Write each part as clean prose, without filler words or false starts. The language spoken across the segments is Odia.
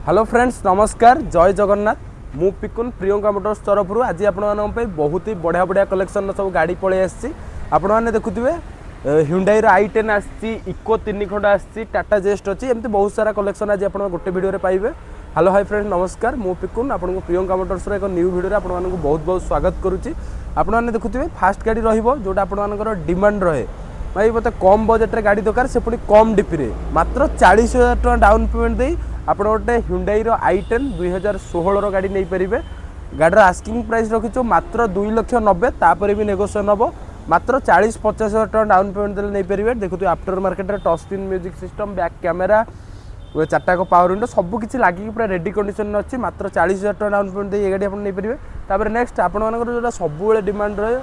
ହ୍ୟାଲୋ ଫ୍ରେଣ୍ଡସ୍, ନମସ୍କାର, ଜୟ ଜଗନ୍ନାଥ। ମୁଁ ପିକୁନ, ପ୍ରିୟଙ୍କା ମୋଟର୍ସ ତରଫରୁ ଆଜି ଆପଣମାନଙ୍କ ପାଇଁ ବହୁତ ହି ବଢ଼ିଆ ବଢ଼ିଆ କଲେକ୍ସନ୍ର ସବୁ ଗାଡ଼ି ପଳେଇ ଆସିଛି। ଆପଣମାନେ ଦେଖୁଥିବେ, ହ୍ୟୁଣ୍ଡାଇର i10 ଆସିଛି, ଇକୋ ତିନି ଖଣ୍ଡ ଆସିଛି, ଟାଟା ଜେଷ୍ଟ ଅଛି, ଏମିତି ବହୁତ ସାରା କଲେକ୍ସନ୍ ଆଜି ଆପଣ ଗୋଟେ ଭିଡ଼ିଓରେ ପାଇବେ। ହ୍ୟାଲୋ, ହାଇ ଫ୍ରେଣ୍ଡ, ନମସ୍କାର। ମୁଁ ପିକୁନ, ଆପଣଙ୍କୁ ପ୍ରିୟଙ୍କା ମୋଟର୍ସର ଏକ ନ୍ୟୁ ଭିଡ଼ିଓରେ ଆପଣମାନଙ୍କୁ ବହୁତ ବହୁତ ସ୍ୱାଗତ କରୁଛି। ଆପଣମାନେ ଦେଖୁଥିବେ, ଫାଷ୍ଟ ଗାଡ଼ି ରହିବ ଯେଉଁଟା ଆପଣମାନଙ୍କର ଡିମାଣ୍ଡ ରହେ, ଭାଇ ମୋତେ କମ୍ ବଜେଟ୍ରେ ଗାଡ଼ି ଦରକାର, ସେ ପୁଣି କମ୍ ଡିପିରେ। ମାତ୍ର 40,000 ଟଙ୍କା ଡାଉନ୍ ପେମେଣ୍ଟ ଦେଇ ଆପଣ ଗୋଟେ ହ୍ୟୁଣ୍ଡାଇର i10 2016ର ଗାଡ଼ି ନେଇପାରିବେ। ଗାଡ଼ିର ଆସ୍କିଂ ପ୍ରାଇସ୍ ରଖିଛୁ ମାତ୍ର 2 ଲକ୍ଷ 90, ତାପରେ ବି ନେଗୋସିଏସନ୍ ହେବ। ମାତ୍ର 40-50 ହଜାର ଟଙ୍କା ଡାଉନ୍ ପେମେଣ୍ଟ ଦେଲେ ନେଇପାରିବେ। ଦେଖୁଥିବେ, ଆଫ୍ଟର ମାର୍କେଟରେ touch screen music system, back camera, ଚାରିଟାକ power window, ସବୁ କିଛି ଲାଗିକି ପୁରା ରେଡ଼ି କଣ୍ଡିସନରେ ଅଛି। ମାତ୍ର 40,000 ଟଙ୍କା ଡାଉନ୍ ପେମେଣ୍ଟ ଦେଇ ଏ ଗାଡ଼ି ଆପଣ ନେଇପାରିବେ। ତାପରେ ନେକ୍ସଟ ଆପଣମାନଙ୍କର ଯେଉଁଟା ସବୁବେଳେ ଡିମାଣ୍ଡ ରହେ,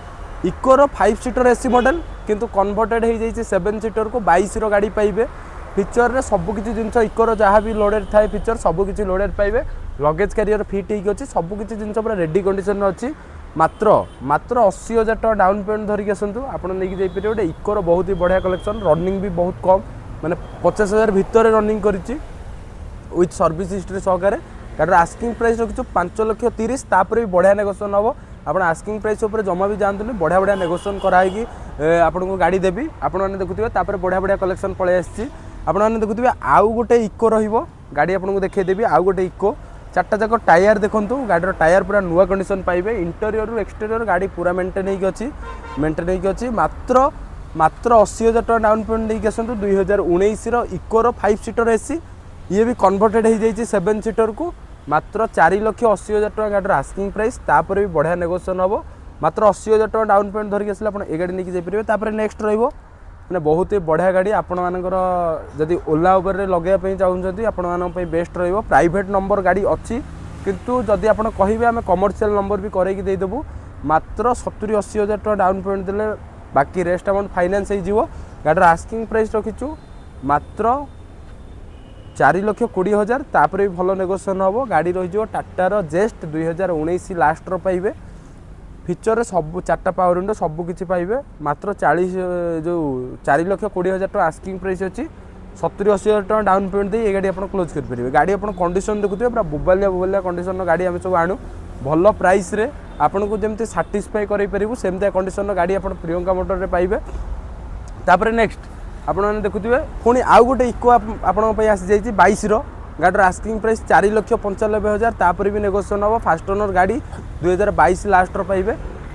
ଇକୋର 5 ସିଟର ଏସି ମଡ଼େଲ, କିନ୍ତୁ କନଭର୍ଟେଡ଼ ହେଇଯାଇଛି 7 ସିଟରକୁ। 22ର ଗାଡ଼ି ପାଇବେ। ଫିଚରରେ ସବୁକିଛି ଜିନିଷ, ଇକୋର ଯାହା ବି ଲୋଡ଼େଡ଼ ଥାଏ ଫିଚର, ସବୁକିଛି ଲୋଡ଼େଡ଼ ପାଇବେ। ଲଗେଜ୍ କ୍ୟାରିୟର ଫିଟ୍ ହେଇକି ଅଛି। ସବୁକିଛି ଜିନିଷ ପୁରା ରେଡ଼ି କଣ୍ଡିସନରେ ଅଛି। ମାତ୍ର ମାତ୍ର 80,000 ଟଙ୍କା ଡାଉନ୍ ପେମେଣ୍ଟ ଧରିକି ଆସନ୍ତୁ, ଆପଣ ନେଇକି ଯାଇପାରିବେ ଗୋଟେ ଇକୋର ବହୁତ ହି ବଢ଼ିଆ କଲେକ୍ସନ୍। ରନିଂ ବି ବହୁତ କମ୍, ମାନେ 50,000 ଭିତରେ ରନିଂ କରିଛି, ୱିଥ୍ ସର୍ଭିସ୍ ହିଷ୍ଟ୍ରି ସହକାରେ। ଗାଡ଼ିର ଆସ୍କିଂ ପ୍ରାଇସ୍ ରଖିଛୁ 5 ଲକ୍ଷ 30, ତାପରେ ବି ବଢ଼ିଆ ନେଗୋସିଏସନ୍ ହେବ। ଆପଣ ଆସ୍କିଂ ପ୍ରାଇସ୍ ଉପରେ ଜମା ବି ଯାଆନ୍ତୁନି, ବଢ଼ିଆ ବଢ଼ିଆ ନେଗୋସିଏସନ୍ କରାହେଇକି ଆପଣଙ୍କୁ ଗାଡ଼ି ଦେବି। ଆପଣମାନେ ଦେଖୁଥିବେ, ତାପରେ ବଢ଼ିଆ ବଢ଼ିଆ କଲେକ୍ସନ୍ ପଳେଇ ଆସିଛି। ଆପଣମାନେ ଦେଖୁଥିବେ, ଆଉ ଗୋଟେ ଇକୋ ରହିବ ଗାଡ଼ି, ଆପଣଙ୍କୁ ଦେଖେଇଦେବି। ଆଉ ଗୋଟେ ଇକୋ, ଚାରିଟା ଯାକ ଟାୟାର ଦେଖନ୍ତୁ, ଗାଡ଼ିର ଟାୟାର ପୁରା ନୂଆ କଣ୍ଡିସନ୍ ପାଇବେ। ଇଣ୍ଟରିୟରରୁ ଏକ୍ସଟେରିୟର ଗାଡ଼ି ପୁରା ମେଣ୍ଟେନ୍ ହେଇକି ଅଛି, ମେଣ୍ଟେନ୍ ହେଇକି ଅଛି। ମାତ୍ର ମାତ୍ର 80,000 ଟଙ୍କା ଡାଉନ୍ ପେମେଣ୍ଟ ଦେଇକି ଆସନ୍ତୁ। 2019ର ଇକୋର 5 ସିଟର ଏସି, ଇଏ ବି କନଭର୍ଟେଡ଼ ହେଇଯାଇଛି 7 ସିଟରକୁ। ମାତ୍ର 4 ଲକ୍ଷ 80 ହଜାର ଟଙ୍କା ଗାଡ଼ିର ଆସ୍କିଂ ପ୍ରାଇସ୍, ତାପରେ ବି ବଢ଼ିଆ ନେଗୋସିଏସନ୍ ହେବ। ମାତ୍ର 80,000 ଟଙ୍କା ଡାଉନ୍ ପେମେଣ୍ଟ ଧରିକି ଆସିଲେ ଆପଣ ଏ ଗାଡ଼ି ନେଇକି ଯାଇପାରିବେ। ତାପରେ ନେକ୍ସଟ ରହିବ ମାନେ ବହୁତ ହି ବଢ଼ିଆ ଗାଡ଼ି। ଆପଣମାନଙ୍କର ଯଦି ଓଲା ଉବେରରେ ଲଗାଇବା ପାଇଁ ଚାହୁଁଛନ୍ତି, ଆପଣମାନଙ୍କ ପାଇଁ ବେଷ୍ଟ ରହିବ। ପ୍ରାଇଭେଟ୍ ନମ୍ବର ଗାଡ଼ି ଅଛି, କିନ୍ତୁ ଯଦି ଆପଣ କହିବେ, ଆମେ କମର୍ସିଆଲ ନମ୍ବର ବି କରେଇକି ଦେଇଦେବୁ। ମାତ୍ର 70-80 ହଜାର ଟଙ୍କା ଡାଉନ୍ ପେମେଣ୍ଟ ଦେଲେ ବାକି ରେଷ୍ଟ ଆମାଉଣ୍ଟ ଫାଇନାନ୍ସ ହେଇଯିବ। ଗାଡ଼ିର ଆସ୍କିଂ ପ୍ରାଇସ୍ ରଖିଛୁ ମାତ୍ର 4 ଲକ୍ଷ 20 ହଜାର, ତାପରେ ବି ଭଲ ନେଗୋସିଏସନ୍ ହେବ। ଗାଡ଼ି ରହିଯିବ ଟାଟାର ଜେଷ୍ଟ, 2019 ଲାଷ୍ଟର ପାଇବେ। ଫିଚରରେ ସବୁ ଚାରିଟା ପାୱାର ୱିଣ୍ଡୋ, ସବୁ କିଛି ପାଇବେ। ମାତ୍ର ଚାଳିଶ ଯେଉଁ 4 ଲକ୍ଷ 20 ହଜାର ଟଙ୍କା ଆସ୍କିଂ ପ୍ରାଇସ୍ ଅଛି। 70-80 ହଜାର ଟଙ୍କା ଡାଉନ୍ ପେମେଣ୍ଟ ଦେଇ ଏ ଗାଡ଼ି ଆପଣ କ୍ଲୋଜ୍ କରିପାରିବେ। ଗାଡ଼ି ଆପଣ କଣ୍ଡିସନ୍ ଦେଖୁଥିବେ, ପୁରା ବୋବାଲିଆ ବୋବାଲିଆ କଣ୍ଡିସନ୍ର ଗାଡ଼ି ଆମେ ସବୁ ଆଣୁ। ଭଲ ପ୍ରାଇସ୍ରେ ଆପଣଙ୍କୁ ଯେମିତି ସାଟିସ୍ଫାଏ କରାଇପାରିବୁ, ସେମିତିଆ କଣ୍ଡିସନ୍ର ଗାଡ଼ି ଆପଣ ପ୍ରିୟଙ୍କା ମୋଟରରେ ପାଇବେ। ତାପରେ ନେକ୍ସଟ ଆପଣମାନେ ଦେଖୁଥିବେ, ପୁଣି ଆଉ ଗୋଟେ ଇକୋ ଆପଣଙ୍କ ପାଇଁ ଆସିଯାଇଛି 22ର। ଗାଡ଼ିର ଆସ୍କିଂ ପ୍ରାଇସ୍ 4 ଲକ୍ଷ 95 ହଜାର, ତାପରେ ବି ନେଗୋସିଏସନ୍ ହେବ। ଫାଷ୍ଟ ଓନର୍ ଗାଡ଼ି, 2022 ଲାଷ୍ଟର ପାଇବେ।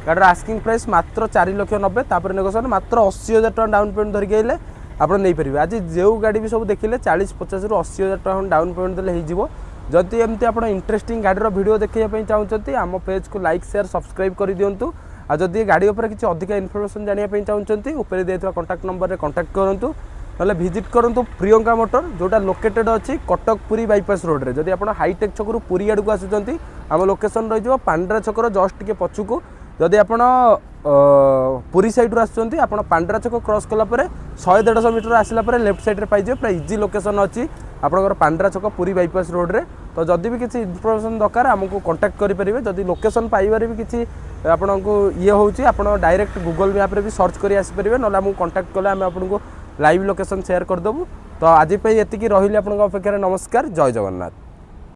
ଗାଡ଼ିର ଆସ୍କିଂ ପ୍ରାଇସ୍ ମାତ୍ର 4 ଲକ୍ଷ 90, ତାପରେ ନେଗୋସିଏସନ୍। ମାତ୍ର 80,000 ଟଙ୍କା ଡାଉନ୍ ପେମେଣ୍ଟ ଧରିକି ଆଇଲେ ଆପଣ ନେଇପାରିବେ। ଆଜି ଯେଉଁ ଗାଡ଼ି ବି ସବୁ ଦେଖିଲେ, 40-50ରୁ 80 ହଜାର ଟଙ୍କା ଡାଉନ୍ ପେମେଣ୍ଟ ଦେଲେ ହେଇଯିବ। ଯଦି ଏମିତି ଆପଣ ଇଣ୍ଟରେଷ୍ଟିଂ ଗାଡ଼ିର ଭିଡ଼ିଓ ଦେଖିବା ପାଇଁ ଚାହୁଁଛନ୍ତି, ଆମ ପେଜ୍କୁ ଲାଇକ୍, ସେୟାର, ସବସ୍କ୍ରାଇବ୍ କରିଦିଅନ୍ତୁ। ଆଉ ଯଦି ଏ ଗାଡ଼ି ଉପରେ କିଛି ଅଧିକା ଇନଫର୍ମେସନ୍ ଜାଣିବା ପାଇଁ ଚାହୁଁଛନ୍ତି, ଉପରେ ଦେଇଥିବା କଣ୍ଟାକ୍ଟ ନମ୍ବରରେ କଣ୍ଟାକ୍ଟ କରନ୍ତୁ, ନହେଲେ ଭିଜିଟ୍ କରନ୍ତୁ ପ୍ରିୟଙ୍କା ମୋଟର, ଯେଉଁଟା ଲୋକେଟେଡ୍ ଅଛି କଟକ ପୁରୀ ବାଇପାସ୍ ରୋଡ଼ରେ। ଯଦି ଆପଣ ହାଇଟେକ୍ ଛକରୁ ପୁରୀ ଆଡ଼କୁ ଆସୁଛନ୍ତି, ଆମ ଲୋକେସନ୍ ରହିଯିବ ପାଣ୍ଡରା ଛକର ଜଷ୍ଟ ଟିକେ ପଛକୁ। ଯଦି ଆପଣ ପୁରୀ ସାଇଡ଼ରୁ ଆସୁଛନ୍ତି, ଆପଣ ପାଣ୍ଡରା ଛକ କ୍ରସ୍ କଲା ପରେ 100-150 ମିଟର ଆସିଲା ପରେ ଲେଫ୍ଟ ସାଇଡ଼୍ରେ ପାଇଯିବେ। ପୁରା ଇଜି ଲୋକେସନ୍ ଅଛି ଆପଣଙ୍କର ପାଣ୍ଡରା ଛକ ପୁରୀ ବାଇପାସ୍ ରୋଡ଼ରେ। ତ ଯଦି ବି କିଛି ଇନଫର୍ମେସନ୍ ଦରକାର, ଆମକୁ କଣ୍ଟାକ୍ଟ କରିପାରିବେ। ଯଦି ଲୋକେସନ୍ ପାଇବାରେ ବି କିଛି ଆପଣଙ୍କୁ ଇଏ ହେଉଛି, ଆପଣ ଡାଇରେକ୍ଟ ଗୁଗଲ୍ ମ୍ୟାପ୍ରେ ବି ସର୍ଚ୍ଚ କରି ଆସିପାରିବେ। ନହେଲେ ଆମକୁ କଣ୍ଟାକ୍ଟ କଲେ ଆମେ ଆପଣଙ୍କୁ ଲାଇଭ୍ ଲୋକେସନ୍ ସେୟାର କରିଦେବୁ। ତ ଆଜି ପାଇଁ ଏତିକି ରହିଲି, ଆପଣଙ୍କ ଅପେକ୍ଷାରେ। ନମସ୍କାର, ଜୟ ଜଗନ୍ନାଥ।